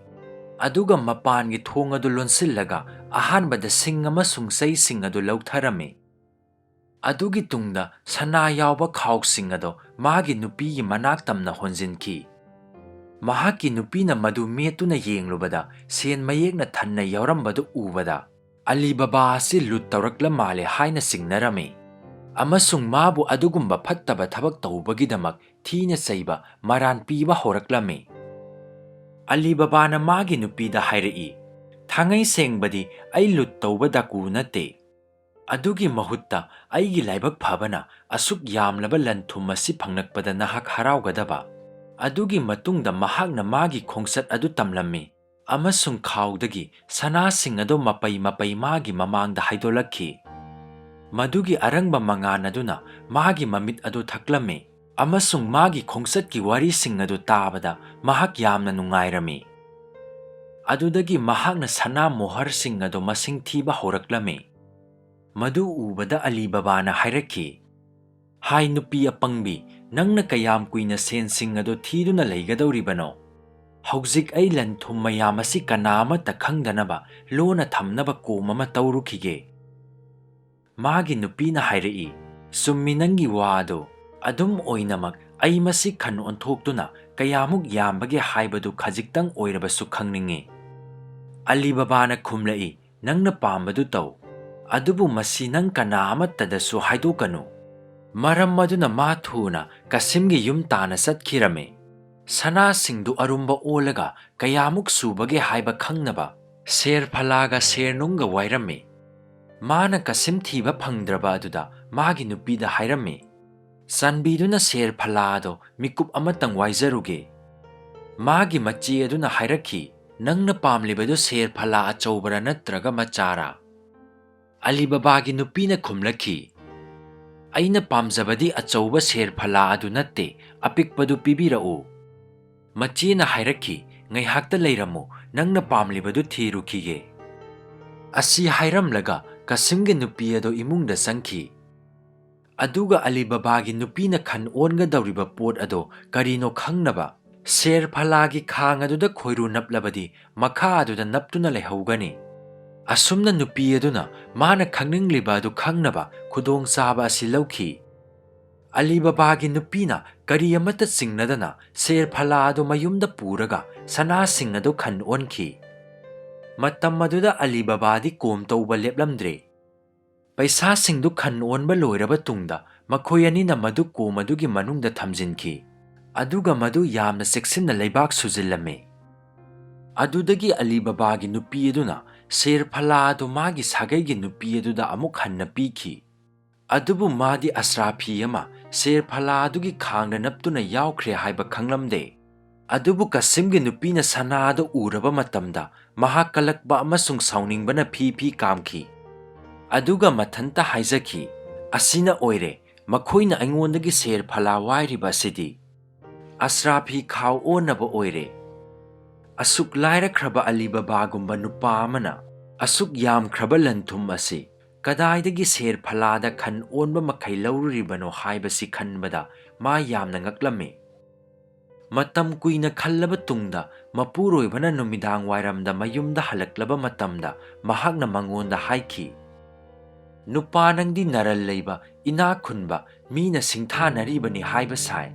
ꯑꯗꯨꯒ ꯃꯄꯥꯟꯒꯤ ꯊꯣꯡ ꯑꯗꯨ ꯂꯣꯟꯁꯤꯜꯂꯒ ꯑꯍꯥꯟꯕꯗ ꯁꯤꯡ ꯑꯃꯁꯨꯡ ꯆꯩꯁꯤꯡ ꯑꯗꯨ ꯂꯧꯊꯔꯝꯃꯤ꯫ ꯑꯗꯨꯒꯤ ꯇꯨꯡꯗ ꯁꯅꯥ ꯌꯥꯎꯕ ꯈꯥꯎꯁꯤꯡ ꯑꯗꯨ ꯃꯥꯒꯤ ꯅꯨꯄꯤꯒꯤ ꯃꯅꯥꯛ ꯇꯝꯅ ꯍꯣꯟꯖꯤꯟꯈꯤ꯫ ꯃꯍꯥꯛꯀꯤ ꯅꯨꯄꯤꯅ ꯃꯗꯨ ꯃꯦꯠꯇꯨꯅ ꯌꯦꯡꯂꯨꯕꯗ ꯁꯦꯟ ꯃꯌꯦꯛꯅ ꯊꯟꯅ ꯌꯥꯎꯔꯝꯕꯗꯨ ꯎꯕꯗ, "ꯑꯂꯤ ꯕꯕꯥ ꯑꯁꯤ ꯂꯨꯠ ꯇꯧꯔꯛꯂ ꯃꯥꯜꯂꯦ" ꯍꯥꯏꯅ ꯆꯤꯡꯅꯔꯝꯃꯤ, ꯑꯃꯁꯨꯡ ꯃꯥꯕꯨ ꯑꯗꯨꯒꯨꯝꯕ ꯐꯠꯇꯕ ꯊꯕꯛ ꯇꯧꯕꯒꯤꯗꯃꯛ ꯊꯤꯅ ꯆꯩꯕ, ꯃꯔꯥꯟ ꯄꯤꯕ ꯍꯧꯔꯛꯂꯝꯃꯤ꯫ ꯑꯂꯤ ꯕꯕꯥꯅ ꯃꯥꯒꯤ ꯅꯨꯄꯤꯗ ꯍꯥꯏꯔꯛꯏ, "ꯊꯥꯡꯉꯩ ꯁꯦꯡꯕꯗꯤ ꯑꯩ ꯂꯨꯠ ꯇꯧꯕ ꯗꯥꯀꯨ ꯅꯠꯇꯦ꯫ ꯑꯗꯨꯒꯤ ꯃꯍꯨꯠꯇ ꯑꯩꯒꯤ ꯂꯥꯏꯕꯛ ꯐꯕꯅ ꯑꯁꯨꯛ ꯌꯥꯝꯂꯕ ꯂꯟ ꯊꯨꯝ ꯑꯁꯤ ꯐꯪꯂꯛꯄꯗ ꯅꯍꯥꯛ ꯍꯔꯥꯎꯒꯗꯕ꯫" ꯑꯗꯨꯒꯤ ꯃꯇꯨꯡꯗ ꯃꯍꯥꯛꯅ ꯃꯥꯒꯤ ꯈꯣꯡꯆꯠ ꯑꯗꯨ ꯇꯝꯂꯝꯃꯤ ꯑꯃꯁꯨꯡ ꯈꯥꯎꯗꯒꯤ ꯁꯅꯥꯁꯤꯡ ꯑꯗꯨ ꯃꯄꯩ ꯃꯄꯩ ꯃꯥꯒꯤ ꯃꯃꯥꯡꯗ ꯍꯩꯗꯣꯛꯂꯛꯈꯤ꯫ ꯃꯗꯨꯒꯤ ꯑꯔꯪꯕ ꯃꯉꯥꯜ ꯑꯗꯨꯅ ꯃꯥꯒꯤ ꯃꯃꯤꯠ ꯑꯗꯨ ꯊꯛꯂꯝꯃꯤ ꯑꯃꯁꯨꯡ ꯃꯥꯒꯤ ꯈꯣꯡꯆꯠꯀꯤ ꯋꯥꯔꯤꯁꯤꯡ ꯑꯗꯨ ꯇꯥꯕꯗ ꯃꯍꯥꯛ ꯌꯥꯝꯅ ꯅꯨꯡꯉꯥꯏꯔꯝꯃꯤ꯫ ꯑꯗꯨꯗꯒꯤ ꯃꯍꯥꯛꯅ ꯁꯅꯥ ꯃꯣꯍꯔꯁꯤꯡ ꯑꯗꯨ ꯃꯁꯤꯡ ꯊꯤꯕ ꯍꯧꯔꯛꯂꯝꯃꯤ꯫ ꯃꯗꯨ ꯎꯕꯗ ꯑꯂꯤ ꯕꯕꯥꯅ ꯍꯥꯏꯔꯛꯈꯤ, "ꯍꯥꯏ ꯅꯨꯄꯤ ꯑꯄꯪꯕꯤ, ꯅꯪꯅ ꯀꯌꯥꯝ ꯀꯨꯏꯅ ꯁꯦꯟꯁꯤꯡ ꯑꯗꯨ ꯊꯤꯗꯨꯅ ꯂꯩꯒꯗꯧꯔꯤꯕꯅꯣ? ꯍꯧꯖꯤꯛ ꯑꯩ ꯂꯟ ꯊꯨꯝ ꯃꯌꯥꯝ ꯑꯁꯤ ꯀꯅꯥ ꯑꯃꯠꯇ ꯈꯪꯗꯅꯕ ꯂꯣꯟꯅ ꯊꯝꯅꯕ ꯀꯣꯝ ꯑꯃ ꯇꯧꯔꯨꯈꯤꯒꯦ꯫" ꯃꯥꯒꯤ ꯅꯨꯄꯤꯅ ꯍꯥꯏꯔꯛꯏ, "ꯆꯨꯝꯃꯤ ꯅꯪꯒꯤ ꯋꯥ ꯑꯗꯨ꯫ ꯑꯗꯨꯝ ꯑꯣꯏꯅꯃꯛ ꯑꯩ ꯃꯁꯤ ꯈꯟ ꯑꯣꯟꯊꯣꯛꯇꯨꯅ ꯀꯌꯥꯃꯨꯛ ꯌꯥꯝꯕꯒꯦ ꯍꯥꯏꯕꯗꯨ ꯈꯖꯤꯛꯇꯪ ꯑꯣꯏꯔꯕꯁꯨ ꯈꯪꯅꯤꯡꯏ꯫" ꯑꯂꯤ ꯕꯕꯥꯅ ꯈꯨꯝꯂꯛꯏ, "ꯅꯪꯅ ꯄꯥꯝꯕꯗꯨ ꯇꯧ꯫ ꯑꯗꯨꯕꯨ ꯃꯁꯤ ꯅꯪ ꯀꯅꯥ ꯑꯃꯠꯇꯗꯁꯨ ꯍꯥꯏꯗꯣꯛꯀꯅꯨ꯫" ꯃꯔꯝ ꯑꯗꯨꯅ ꯃꯥ ꯊꯨꯅ ꯀꯥꯁꯤꯝꯒꯤ ꯌꯨꯝ ꯇꯥꯟꯅ ꯆꯠꯈꯤꯔꯝꯃꯤ꯫ ꯁꯅꯥꯁꯤꯡꯗꯨ ꯑꯔꯨꯝꯕ ꯑꯣꯜꯂꯒ ꯀꯌꯥꯃꯨꯛ ꯁꯨꯕꯒꯦ ꯍꯥꯏꯕ ꯈꯪꯅꯕ ꯁꯦꯔ ꯐꯂꯥꯒ ꯁꯦꯔ ꯅꯨꯡꯒ ꯋꯥꯏꯔꯝꯃꯤ꯫ ꯃꯥꯅ ꯀꯥꯁꯤꯝ ꯊꯤꯕ ꯐꯪꯗ꯭ꯔꯕ ꯑꯗꯨꯗ ꯃꯥꯒꯤ ꯅꯨꯄꯤꯗ ꯍꯥꯏꯔꯝꯃꯤ, "ꯆꯥꯟꯕꯤꯗꯨꯅ ꯁꯦꯔ ꯐꯂꯥ ꯑꯗꯣ ꯃꯤꯀꯨꯞ ꯑꯃꯇꯪ ꯋꯥꯏꯖꯔꯨꯒꯦ꯫" ꯃꯥꯒꯤ ꯃꯆꯦ ꯑꯗꯨꯅ ꯍꯥꯏꯔꯛꯈꯤ, "ꯅꯪꯅ ꯄꯥꯝꯂꯤꯕꯗꯨ ꯁꯦꯔ ꯐꯂꯥ ꯑꯆꯧꯕꯔꯥ ꯅꯠꯇ꯭ꯔꯒ ꯃꯆꯥꯔꯥ?" ꯑꯂꯤ ꯕꯕꯥꯒꯤ ꯅꯨꯄꯤꯅ ꯈꯨꯝꯂꯛꯈꯤ, "ꯑꯩꯅ ꯄꯥꯝꯖꯕꯗꯤ ꯑꯆꯧꯕ ꯁꯦꯔ ꯐꯂꯥ ꯑꯗꯨ ꯅꯠꯇꯦ, ꯑꯄꯤꯛꯄꯗꯨ ꯄꯤꯕꯤꯔꯛꯎ꯫" ꯃꯆꯦꯅ ꯍꯥꯏꯔꯛꯈꯤ, "ꯉꯥꯏꯍꯥꯛꯇ ꯂꯩꯔꯝꯃꯨ, ꯅꯪꯅ ꯄꯥꯝꯂꯤꯕꯗꯨ ꯊꯤꯔꯨꯈꯤꯒꯦ꯫" ꯑꯁꯤ ꯍꯥꯏꯔꯝꯂꯒ ꯀꯥꯁꯤꯝꯒꯤ ꯅꯨꯄꯤ ꯑꯗꯨ ꯏꯃꯨꯡꯗ ꯆꯪꯈꯤ꯫ ꯑꯗꯨꯒ ꯑꯂꯤ ꯕꯕꯥꯒꯤ ꯅꯨꯄꯤꯅ ꯈꯟ ꯑꯣꯟꯒꯗꯧꯔꯤꯕ ꯄꯣꯠ ꯑꯗꯨ ꯀꯔꯤꯅꯣ ꯈꯪꯅꯕ ꯁꯦꯔ ꯐꯂꯥꯒꯤ ꯈꯥꯡ ꯑꯗꯨꯗ ꯈꯣꯏꯔꯨ ꯅꯞꯂꯕꯗꯤ ꯃꯈꯥ ꯑꯗꯨꯗ ꯅꯞꯇꯨꯅ ꯂꯩꯍꯧꯒꯅꯤ꯫ ꯑꯁꯨꯝꯅ ꯅꯨꯄꯤ ꯑꯗꯨꯅ ꯃꯥꯅ ꯈꯪꯅꯤꯡꯂꯤꯕ ꯑꯗꯨ ꯈꯪꯅꯕ ꯈꯨꯗꯣꯡꯆꯥꯕ ꯑꯁꯤ ꯂꯧꯈꯤ꯫ ꯑꯂꯤ ꯕꯕꯥꯒꯤ ꯅꯨꯄꯤꯅ ꯀꯔꯤ ꯑꯃꯠꯇ ꯆꯤꯡꯅꯗꯅ ꯁꯦꯔ ꯐꯂꯥ ꯑꯗꯨ ꯃꯌꯨꯝꯗ ꯄꯨꯔꯒ ꯁꯅꯥꯁꯤꯡ ꯑꯗꯨ ꯈꯟ ꯑꯣꯟꯈꯤ꯫ ꯃꯇꯝ ꯑꯗꯨꯗ ꯑꯂꯤ ꯕꯕꯥꯗꯤ ꯀꯣꯝ ꯇꯧꯕ ꯂꯦꯞꯂꯝꯗ꯭ꯔꯦ꯫ ꯄꯩꯁꯥꯁꯤꯡꯗꯨ ꯈꯟ ꯑꯣꯟꯕ ꯂꯣꯏꯔꯕ ꯇꯨꯡꯗ ꯃꯈꯣꯏ ꯑꯅꯤꯅ ꯃꯗꯨ ꯀꯣꯝ ꯑꯗꯨꯒꯤ ꯃꯅꯨꯡꯗ ꯊꯝꯖꯤꯟꯈꯤ, ꯑꯗꯨꯒ ꯃꯗꯨ ꯌꯥꯝꯅ ꯆꯦꯛꯁꯤꯟꯅ ꯂꯩꯕꯥꯛ ꯁꯨꯖꯤꯜꯂꯝꯃꯤ꯫ ꯑꯗꯨꯗꯒꯤ ꯑꯂꯤ ꯕꯕꯥꯒꯤ ꯅꯨꯄꯤ ꯑꯗꯨꯅ ꯁꯦꯔ ꯐꯂꯥ ꯑꯗꯨ ꯃꯥꯒꯤ ꯁꯥꯒꯩꯒꯤ ꯅꯨꯄꯤ ꯑꯗꯨꯗ ꯑꯃꯨꯛ ꯍꯟꯅ ꯄꯤꯈꯤ꯫ ꯑꯗꯨꯕꯨ ꯃꯥꯗꯤ ꯑꯁ꯭ꯔꯥꯐꯤ ꯑꯃ ꯁꯦꯔ ꯐꯂꯥ ꯑꯗꯨꯒꯤ ꯈꯥꯡꯗ ꯅꯞꯇꯨꯅ ꯌꯥꯎꯈ꯭ꯔꯦ ꯍꯥꯏꯕ ꯈꯪꯂꯝꯗꯦ꯫ ꯑꯗꯨꯕꯨ ꯀꯁꯤꯝꯒꯤ ꯅꯨꯄꯤꯅ ꯁꯅꯥ ꯑꯗꯨ ꯎꯔꯕ ꯃꯇꯝꯗ ꯃꯍꯥꯛ ꯀꯂꯛꯄ ꯑꯃꯁꯨꯡ ꯁꯥꯎꯅꯤꯡꯕꯅ ꯐꯤ ꯐꯤ ꯀꯥꯝꯈꯤ꯫ ꯑꯗꯨꯒ ꯃꯊꯟꯇ ꯍꯥꯏꯖꯈꯤ, "ꯑꯁꯤꯅ ꯑꯣꯏꯔꯦ, ꯃꯈꯣꯏꯅ ꯑꯩꯉꯣꯟꯗꯒꯤ ꯁꯦꯔ ꯐꯂꯥ ꯋꯥꯏꯔꯤꯕ ꯑꯁꯤꯗꯤ꯫ ꯑꯁ꯭ꯔꯥꯐꯤ ꯈꯥꯎ ꯑꯣꯟꯅꯕ ꯑꯣꯏꯔꯦ꯫ ꯑꯁꯨꯛ ꯂꯥꯏꯔꯈ꯭ꯔꯕ ꯑꯂꯤ ꯕꯕꯥꯒꯨꯝꯕ ꯅꯨꯄꯥ ꯑꯃꯅ ꯑꯁꯨꯛ ꯌꯥꯝꯈ꯭ꯔꯕ ꯂꯟ ꯊꯨꯝ ꯑꯁꯤ ꯀꯗꯥꯏꯗꯒꯤ ꯁꯦꯔ ꯐꯂꯥꯗ ꯈꯟ ꯑꯣꯟꯕ ꯃꯈꯩ ꯂꯧꯔꯨꯔꯤꯕꯅꯣ ꯍꯥꯏꯕꯁꯤ ꯈꯟꯕꯗ ꯃꯥ ꯌꯥꯝꯅ ꯉꯛꯂꯝꯃꯤ"꯫ ꯃꯇꯝ ꯀꯨꯏꯅ ꯈꯜꯂꯕ ꯇꯨꯡꯗ ꯃꯄꯨꯔꯣꯏꯕꯅ ꯅꯨꯃꯤꯗꯥꯡ ꯋꯥꯏꯔꯝꯗ ꯃꯌꯨꯝꯗ ꯍꯜꯂꯛꯂꯕ ꯃꯇꯝꯗ ꯃꯍꯥꯛꯅ ꯃꯉꯣꯟꯗ ꯍꯥꯏꯈꯤ, "ꯅꯨꯄꯥ, ꯅꯪꯗꯤ ꯅꯔꯜ ꯂꯩꯕ, ꯏꯅꯥꯛ ꯈꯨꯟꯕ, ꯃꯤꯅ ꯁꯤꯡꯊꯥꯅꯔꯤꯕꯅꯤ ꯍꯥꯏꯕ ꯁꯥꯏ꯫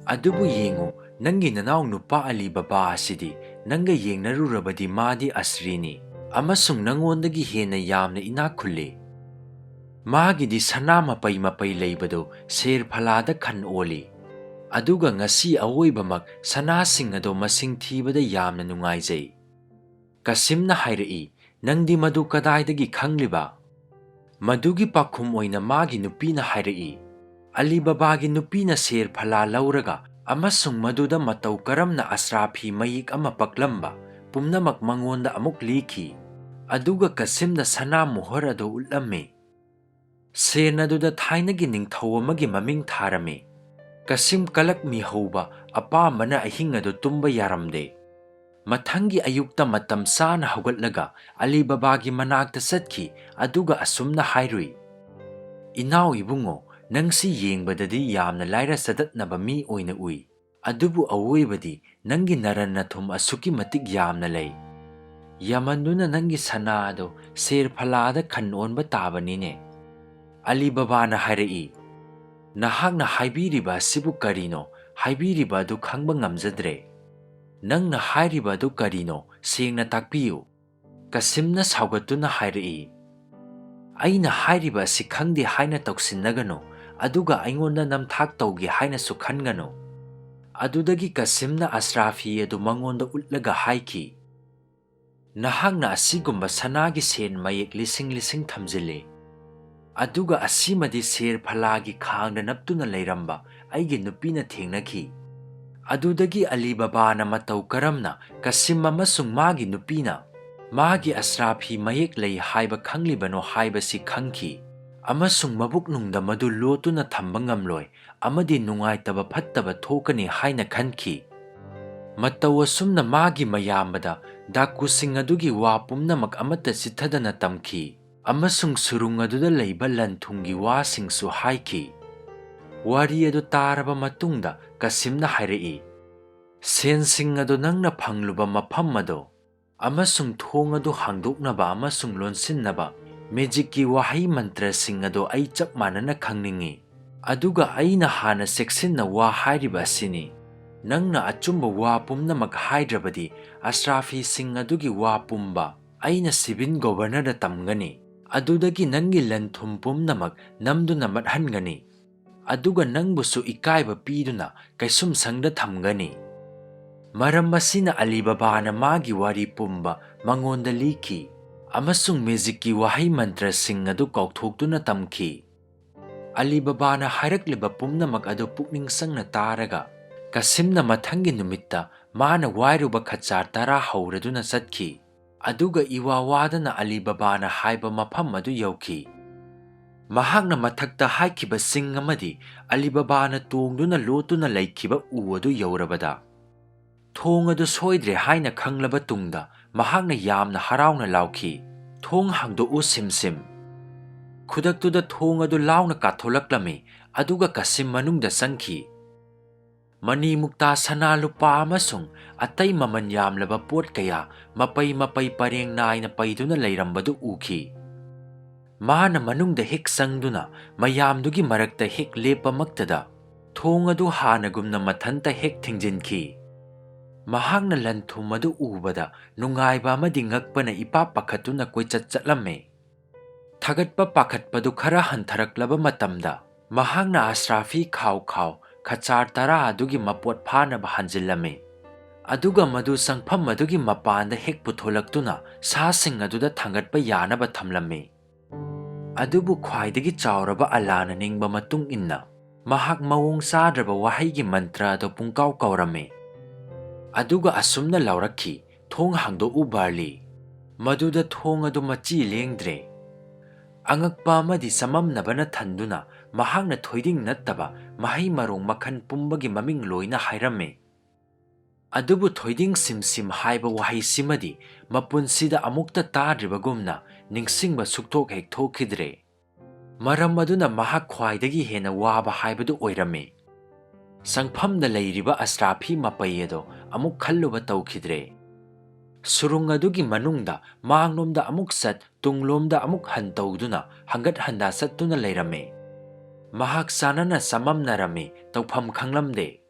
ꯑꯗꯨꯕꯨ ꯌꯦꯡꯉꯨ, ꯅꯪꯒꯤ ꯅꯅꯥꯎ ꯅꯨꯄꯥ ꯑꯂꯤ ꯕꯕꯥ ꯑꯁꯤꯗꯤ ꯅꯪꯒ ꯌꯦꯡꯅꯔꯨꯔꯕꯗꯤ ꯃꯥꯗꯤ ꯑꯁ꯭ꯔꯤꯅꯤ, ꯑꯃꯁꯨꯡ ꯅꯪꯉꯣꯟꯗꯒꯤ ꯍꯦꯟꯅ ꯌꯥꯝꯅ ꯏꯅꯥꯛ ꯈꯨꯜꯂꯤ꯫ ꯃꯥꯒꯤꯗꯤ ꯁꯅꯥ ꯃꯄꯩ ꯃꯄꯩ ꯂꯩꯕꯗꯨ ꯁꯦꯔ ꯐꯂꯥꯗ ꯈꯟ ꯑꯣꯜꯂꯤ꯫ ꯑꯗꯨꯒ ꯉꯁꯤ ꯑꯋꯣꯏꯕꯃꯛ ꯁꯅꯥꯁꯤꯡ ꯑꯗꯨ ꯃꯁꯤꯡ ꯊꯤꯕꯗ ꯌꯥꯝꯅ ꯅꯨꯡꯉꯥꯏꯖꯩ"꯫ ꯀꯁꯤꯝꯅ ꯍꯥꯏꯔꯛꯏ, "ꯅꯪꯗꯤ ꯃꯗꯨ ꯀꯗꯥꯏꯗꯒꯤ ꯈꯪꯂꯤꯕ?" ꯃꯗꯨꯒꯤ ꯄꯥꯎꯈꯨꯝ ꯑꯣꯏꯅ ꯃꯥꯒꯤ ꯅꯨꯄꯤꯅ ꯍꯥꯏꯔꯛꯏ, "ꯑꯂꯤ ꯕꯕꯥꯒꯤ ꯅꯨꯄꯤꯅ ꯁꯦꯔ ꯐꯂꯥ ꯂꯧꯔꯒ ꯑꯃꯁꯨꯡ ꯃꯗꯨꯗ ꯃꯇꯧ ꯀꯔꯝꯅ ꯑꯁ꯭ꯔꯥꯐꯤ ꯃꯌꯦꯛ ꯑꯃ ꯄꯛꯂꯝꯕ ꯄꯨꯝꯅꯃꯛ ꯃꯉꯣꯟꯗ ꯑꯃꯨꯛ ꯂꯤꯈꯤ꯫ ꯑꯗꯨꯒ ꯀꯁꯤꯝꯗ ꯁꯅꯥ ꯃꯣꯍꯔ ꯑꯗꯨ ꯎꯠꯂꯝꯃꯤ꯫ ꯁꯦꯟ ꯑꯗꯨꯗ ꯊꯥꯏꯅꯒꯤ ꯅꯤꯡꯊꯧ ꯑꯃꯒꯤ ꯃꯃꯤꯡ ꯊꯥꯔꯝꯃꯤ"꯫ ꯀꯁꯤꯝ ꯀꯂꯛ ꯃꯤꯍꯧꯕ ꯑꯄꯥꯝꯕꯅ ꯑꯍꯤꯡ ꯑꯗꯨ ꯇꯨꯝꯕ ꯌꯥꯔꯝꯗꯦ꯫ ꯃꯊꯪꯒꯤ ꯑꯌꯨꯛꯇ ꯃꯇꯝ ꯆꯥꯅ ꯍꯧꯒꯠꯂꯒ ꯑꯂꯤ ꯕꯕꯥꯒꯤ ꯃꯅꯥꯛꯇ ꯆꯠꯈꯤ, ꯑꯗꯨꯒ ꯑꯁꯨꯝꯅ ꯍꯥꯏꯔꯨꯏ, "ꯏꯅꯥꯎ ꯏꯕꯨꯡꯉꯣ, ꯅꯪꯁꯤ ꯌꯦꯡꯕꯗꯗꯤ ꯌꯥꯝꯅ ꯂꯥꯏꯔ ꯆꯗꯠꯅꯕ ꯃꯤ ꯑꯣꯏꯅ ꯎꯏ, ꯑꯗꯨꯕꯨ ꯑꯋꯣꯏꯕꯗꯤ ꯅꯪꯒꯤ ꯅꯔꯟ ꯅꯊꯨꯝ ꯑꯁꯨꯛꯀꯤ ꯃꯇꯤꯛ ꯌꯥꯝꯅ ꯂꯩ꯫ ꯌꯥꯝꯃꯟꯗꯨꯅ ꯅꯪꯒꯤ ꯁꯅꯥ ꯑꯗꯨ ꯁꯦꯔ ꯐꯂꯥꯗ ꯈꯟ ꯑꯣꯟꯕ ꯇꯥꯕꯅꯤꯅꯦ"꯫ ꯑꯂꯤ ꯕꯕꯥꯅ ꯍꯥꯏꯔꯛꯏ, "ꯅꯍꯥꯛꯅ ꯍꯥꯏꯕꯤꯔꯤꯕ ꯑꯁꯤꯕꯨ ꯀꯔꯤꯅꯣ? ꯍꯥꯏꯕꯤꯔꯤꯕ ꯑꯗꯨ ꯈꯪꯕ ꯉꯝꯖꯗ꯭ꯔꯦ꯫ ꯅꯪꯅ ꯍꯥꯏꯔꯤꯕ ꯑꯗꯨ ꯀꯔꯤꯅꯣ? ꯁꯦꯡꯅ ꯇꯥꯛꯄꯤꯌꯨ"꯫ ꯀꯁꯤꯝꯅ ꯁꯥꯎꯒꯠꯇꯨꯅ ꯍꯥꯏꯔꯛꯏ, "ꯑꯩꯅ ꯍꯥꯏꯔꯤꯕ ꯑꯁꯤ ꯈꯪꯗꯦ ꯍꯥꯏꯅ ꯇꯧꯁꯤꯟꯅꯒꯅꯨ, ꯑꯗꯨꯒ ꯑꯩꯉꯣꯟꯗ ꯅꯝꯊꯥꯛ ꯇꯧꯒꯦ ꯍꯥꯏꯅꯁꯨ ꯈꯟꯒꯅꯨ꯫ ꯑꯗꯨꯗꯒꯤ ꯀꯥꯁꯤꯝꯅ ꯑꯁ꯭ꯔꯥꯐꯤ ꯑꯗꯨ ꯃꯉꯣꯟꯗ ꯎꯠꯂꯒ ꯍꯥꯏꯈꯤ, "ꯅꯍꯥꯛꯅ ꯑꯁꯤꯒꯨꯝꯕ ꯁꯅꯥꯒꯤ ꯁꯦꯟ ꯃꯌꯦꯛ ꯂꯤꯁꯤꯡ ꯂꯤꯁꯤꯡ ꯊꯝꯖꯤꯜꯂꯤ, ꯑꯗꯨꯒ ꯑꯁꯤꯃꯗꯤ ꯁꯦꯔ ꯐꯂꯥꯒꯤ ꯈꯥꯡꯗ ꯅꯞꯇꯨꯅ ꯂꯩꯔꯝꯕ ꯑꯩꯒꯤ ꯅꯨꯄꯤꯅ ꯊꯦꯡꯅꯈꯤ꯫" ꯑꯗꯨꯗꯒꯤ ꯑꯂꯤ ꯕꯕꯥꯅ ꯃꯇꯧ ꯀꯔꯝꯅ ꯀꯥꯁꯤꯝ ꯑꯃꯁꯨꯡ ꯃꯥꯒꯤ ꯅꯨꯄꯤꯅ ꯃꯥꯒꯤ ꯑꯁ꯭ꯔꯥꯐꯤ ꯃꯌꯦꯛ ꯂꯩ ꯍꯥꯏꯕ ꯈꯪꯂꯤꯕꯅꯣ ꯍꯥꯏꯕꯁꯤ ꯈꯪꯈꯤ, ꯑꯃꯁꯨꯡ ꯃꯕꯨꯛꯅꯨꯡꯗ ꯃꯗꯨ ꯂꯣꯠꯇꯨꯅ ꯊꯝꯕ ꯉꯝꯂꯣꯏ ꯑꯃꯗꯤ ꯅꯨꯡꯉꯥꯏꯇꯕ ꯐꯠꯇꯕ ꯊꯣꯛꯀꯅꯤ ꯍꯥꯏꯅ ꯈꯟꯈꯤ꯫ ꯃꯇꯧ ꯑꯁꯨꯝꯅ ꯃꯥꯒꯤ ꯃꯌꯥꯝꯕꯗ ꯗꯥꯀꯨꯁꯤꯡ ꯑꯗꯨꯒꯤ ꯋꯥ ꯄꯨꯝꯅꯃꯛ ꯑꯃꯠꯇ ꯆꯤꯠꯊꯗꯅ ꯇꯝꯈꯤ, ꯑꯃꯁꯨꯡ ꯁꯨꯔꯨꯡ ꯑꯗꯨꯗ ꯂꯩꯕ ꯂꯟ ꯊꯨꯝꯒꯤ ꯋꯥꯁꯤꯡꯁꯨ ꯍꯥꯏꯈꯤ꯫ ꯋꯥꯔꯤ ꯑꯗꯨ ꯇꯥꯔꯕ ꯃꯇꯨꯡꯗ ꯀꯥꯁꯤꯝꯅ ꯍꯥꯏꯔꯛꯏ, "ꯁꯦꯟꯁꯤꯡ ꯑꯗꯨ ꯅꯪꯅ ꯐꯪꯂꯨꯕ ꯃꯐꯝ ꯑꯗꯨ ꯑꯃꯁꯨꯡ ꯊꯣꯡ ꯑꯗꯨ ꯍꯥꯡꯗꯣꯛꯅꯕ ꯑꯃꯁꯨꯡ ꯂꯣꯟꯁꯤꯟꯅꯕ ꯃꯦꯖꯤꯛꯀꯤ ꯋꯥꯍꯩ ꯃꯟꯇ꯭ꯔꯁꯤꯡ ꯑꯗꯨ ꯑꯩ ꯆꯞ ꯃꯥꯟꯅꯅ ꯈꯪꯅꯤꯡꯏ꯫ ꯑꯗꯨꯒ ꯑꯩꯅ ꯍꯥꯟꯅ ꯆꯦꯛꯁꯤꯟꯅ ꯋꯥ ꯍꯥꯏꯔꯤꯕ ꯑꯁꯤꯅꯤ, ꯅꯪꯅ ꯑꯆꯨꯝꯕ ꯋꯥ ꯄꯨꯝꯅꯃꯛ ꯍꯥꯏꯗ꯭ꯔꯕꯗꯤ ꯑꯁ꯭ꯔꯥꯐꯤꯁꯤꯡ ꯑꯗꯨꯒꯤ ꯋꯥ ꯄꯨꯝꯕ ꯑꯩꯅ ꯁꯤꯕꯤꯟ ꯒꯣꯚꯔꯅꯔꯗ ꯇꯝꯒꯅꯤ, ꯑꯗꯨꯗꯒꯤ ꯅꯪꯒꯤ ꯂꯟ ꯊꯨꯝ ꯄꯨꯝꯅꯃꯛ ꯅꯝꯗꯨꯅ ꯃꯠꯍꯟꯒꯅꯤ, ꯑꯗꯨꯒ ꯅꯪꯕꯨꯁꯨ ꯏꯀꯥꯏꯕ ꯄꯤꯗꯨꯅ ꯀꯩꯁꯨꯝꯁꯪꯗ ꯊꯝꯒꯅꯤ꯫" ꯃꯔꯝ ꯑꯁꯤꯅ ꯑꯂꯤ ꯕꯕꯥꯅ ꯃꯥꯒꯤ ꯋꯥꯔꯤ ꯄꯨꯝꯕ ꯃꯉꯣꯟꯗ ꯂꯤꯈꯤ, ꯑꯃꯁꯨꯡ ꯃꯦꯖꯤꯛꯀꯤ ꯋꯥꯍꯩ ꯃꯟꯇ꯭ꯔꯁꯤꯡ ꯑꯗꯨ ꯀꯥꯎꯊꯣꯛꯇꯨꯅ ꯇꯝꯈꯤ꯫ ꯑꯂꯤ ꯕꯕꯥꯅ ꯍꯥꯏꯔꯛꯂꯤꯕ ꯄꯨꯝꯅꯃꯛ ꯑꯗꯨ ꯄꯨꯛꯅꯤꯡ ꯆꯪꯅ ꯇꯥꯔꯒ, ꯀꯥꯁꯤꯝꯅ ꯃꯊꯪꯒꯤ ꯅꯨꯃꯤꯠꯇ ꯃꯥꯅ ꯋꯥꯏꯔꯨꯕ ꯈꯆꯥꯔ ꯇꯔꯥ ꯍꯧꯔꯗꯨꯅ ꯆꯠꯈꯤ, ꯑꯗꯨꯒ ꯏꯋꯥ ꯋꯥꯗꯅ ꯑꯂꯤ ꯕꯕꯥꯅ ꯍꯥꯏꯕ ꯃꯐꯝ ꯑꯗꯨ ꯌꯧꯈꯤ꯫ ꯃꯍꯥꯛꯅ ꯃꯊꯛꯇ ꯍꯥꯏꯈꯤꯕ ꯆꯤꯡ ꯑꯃꯗꯤ ꯑꯂꯤ ꯕꯕꯥꯅ ꯇꯣꯡꯗꯨꯅ ꯂꯣꯠꯇꯨꯅ ꯂꯩꯈꯤꯕ ꯎ ꯑꯗꯨ ꯌꯧꯔꯕꯗ, ꯊꯣꯡ ꯑꯗꯨ ꯁꯣꯏꯗ꯭ꯔꯦ ꯍꯥꯏꯅ ꯈꯪꯂꯕ ꯇꯨꯡꯗ, ꯃꯍꯥꯛꯅ ꯌꯥꯝꯅ ꯍꯔꯥꯎꯅ ꯂꯥꯎꯈꯤ, "ꯊꯣꯡ ꯍꯥꯡꯗꯣꯛꯎ, ꯁꯤꯝ ꯁꯤꯝ!" ꯈꯨꯗꯛꯇꯨꯗ ꯊꯣꯡ ꯑꯗꯨ ꯂꯥꯎꯅ ꯀꯥꯊꯣꯛꯂꯛꯂꯝꯃꯤ, ꯑꯗꯨꯒ ꯀꯥꯁꯤꯝ ꯃꯅꯨꯡꯗ ꯆꯪꯈꯤ꯫ ꯃꯅꯤ ꯃꯨꯛꯇꯥ, ꯁꯅꯥ ꯂꯨꯄꯥ ꯑꯃꯁꯨꯡ ꯑꯇꯩ ꯃꯃꯜ ꯌꯥꯝꯂꯕ ꯄꯣꯠ ꯀꯌꯥ ꯃꯄꯩ ꯃꯄꯩ ꯄꯔꯦꯡ ꯅꯥꯏꯅ ꯄꯩꯗꯨꯅ ꯂꯩꯔꯝꯕꯗꯨ ꯎꯈꯤ꯫ ꯃꯥꯅ ꯃꯅꯨꯡꯗ ꯍꯦꯛ ꯆꯪꯗꯨꯅ ꯃꯌꯥꯝꯗꯨꯒꯤ ꯃꯔꯛꯇ ꯍꯦꯛ ꯂꯦꯞꯄꯃꯛꯇꯗ, ꯊꯣꯡ ꯑꯗꯨ ꯍꯥꯟꯅꯒꯨꯝꯅ ꯃꯊꯟꯇ ꯍꯦꯛ ꯊꯤꯡꯖꯤꯟꯈꯤ꯫ ꯃꯍꯥꯛꯅ ꯂꯟ ꯊꯨꯝ ꯑꯗꯨ ꯎꯕꯗ ꯅꯨꯡꯉꯥꯏꯕ ꯑꯃꯗꯤ ꯉꯛꯄꯅ ꯏꯄꯥ ꯄꯥꯈꯠꯇꯨꯅ ꯀꯣꯏꯆꯠ ꯆꯠꯂꯝꯃꯤ꯫ ꯊꯥꯒꯠꯄ ꯄꯥꯈꯠꯄꯗꯨ ꯈꯔ ꯍꯟꯊꯔꯛꯂꯕ ꯃꯇꯝꯗ, ꯃꯍꯥꯛꯅ ꯑꯁ꯭ꯔꯥꯐꯤ ꯈꯥꯎ ꯈꯥꯎ ꯈꯆꯥꯔ ꯇꯔꯥ ꯑꯗꯨꯒꯤ ꯃꯄꯣꯠ ꯐꯥꯅꯕ ꯍꯟꯖꯤꯜꯂꯝꯃꯤ꯫ ꯑꯗꯨꯒ ꯃꯗꯨ ꯆꯪꯐꯝ ꯑꯗꯨꯒꯤ ꯃꯄꯥꯟꯗ ꯍꯦꯛ ꯄꯨꯊꯣꯂꯛꯇꯨꯅ ꯁꯥꯁꯤꯡ ꯑꯗꯨꯗ ꯊꯥꯡꯒꯠꯄ ꯌꯥꯅꯕ ꯊꯝꯂꯝꯃꯤ꯫ ꯑꯗꯨꯕꯨ ꯈ꯭ꯋꯥꯏꯗꯒꯤ ꯆꯥꯎꯔꯕ ꯑꯜꯂꯥꯅ ꯅꯤꯡꯕ ꯃꯇꯨꯡ ꯏꯟꯅ, ꯃꯍꯥꯛ ꯃꯑꯣꯡ ꯆꯥꯗ꯭ꯔꯕ ꯋꯥꯍꯩꯒꯤ ꯃꯟꯇ꯭ꯔ ꯑꯗꯨ ꯄꯨꯡꯀꯥꯎ ꯀꯥꯎꯔꯝꯃꯤ꯫ ꯑꯗꯨꯒ ꯑꯁꯨꯝꯅ ꯂꯥꯎꯔꯛꯈꯤ, "ꯊꯣꯡ ꯍꯥꯡꯗꯣꯛꯎ, ꯕꯥꯔꯂꯤ!" ꯃꯗꯨꯗ ꯊꯣꯡ ꯑꯗꯨ ꯃꯆꯤ ꯂꯦꯡꯗ꯭ꯔꯦ꯫ ꯑꯉꯛꯄ ꯑꯃꯗꯤ ꯆꯃꯝꯅꯕꯅ ꯊꯟꯗꯨꯅ ꯃꯍꯥꯛꯅ ꯊꯣꯏꯗꯤꯡ ꯅꯠꯇꯕ ꯃꯍꯩ ꯃꯔꯣꯡ ꯃꯈꯜ ꯄꯨꯝꯕꯒꯤ ꯃꯃꯤꯡ ꯂꯣꯏꯅ ꯍꯥꯏꯔꯝꯃꯤ꯫ ꯑꯗꯨꯕꯨ ꯊꯣꯏꯗꯤꯡ ꯁꯤꯝ ꯁꯤꯝ ꯍꯥꯏꯕ ꯋꯥꯍꯩꯁꯤꯃꯗꯤ ꯃꯄꯨꯟꯁꯤꯗ ꯑꯃꯨꯛꯇ ꯇꯥꯗ꯭ꯔꯤꯕꯒꯨꯝꯅ ꯅꯤꯡꯁꯤꯡꯕ ꯁꯨꯛꯊꯣꯛ ꯍꯦꯛ ꯊꯣꯛꯈꯤꯗ꯭ꯔꯦ꯫ ꯃꯔꯝ ꯑꯗꯨꯅ ꯃꯍꯥꯛ ꯈ꯭ꯋꯥꯏꯗꯒꯤ ꯍꯦꯟꯅ ꯋꯥꯕ ꯍꯥꯏꯕꯗꯨ ꯑꯣꯏꯔꯝꯃꯤ꯫ ꯆꯪꯐꯝꯗ ꯂꯩꯔꯤꯕ ꯑꯁ꯭ꯔꯥꯐꯤ ꯃꯄꯩ ꯑꯗꯣ ꯑꯃꯨꯛ ꯈꯜꯂꯨꯕ ꯇꯧꯈꯤꯗ꯭ꯔꯦ꯫ ꯁꯨꯔꯨꯡ ꯑꯗꯨꯒꯤ ꯃꯅꯨꯡꯗ ꯃꯥꯡꯂꯣꯝꯗ ꯑꯃꯨꯛ ꯆꯠ, ꯇꯨꯡꯂꯣꯝꯗ ꯑꯃꯨꯛ ꯍꯟ ꯇꯧꯗꯨꯅ ꯍꯪꯒꯠ ꯍꯟꯗꯥ ꯆꯠꯇꯨꯅ ꯂꯩꯔꯝꯃꯤ꯫ ꯃꯍꯥꯛ ꯆꯥꯅꯅ ꯆꯃꯝꯅꯔꯝꯃꯤ, ꯇꯧꯐꯝ ꯈꯪꯂꯝꯗꯦ꯫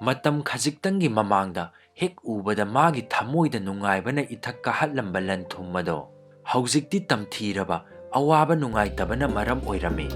ꯃꯇꯝ ꯈꯖꯤꯛꯇꯪꯒꯤ ꯃꯃꯥꯡꯗ ꯍꯦꯛ ꯎꯕꯗ ꯃꯥꯒꯤ ꯊꯃꯣꯏꯗ ꯅꯨꯡꯉꯥꯏꯕꯅ ꯏꯊꯛ ꯀꯥꯍꯠꯂꯝꯕ ꯂꯟ ꯊꯨꯝ ꯑꯗꯣ ꯍꯧꯖꯤꯛꯇꯤ ꯇꯝꯊꯤꯔꯕ ꯑꯋꯥꯕ ꯅꯨꯡꯉꯥꯏꯇꯕꯅ ꯃꯔꯝ ꯑꯣꯏꯔꯝꯃꯤ꯫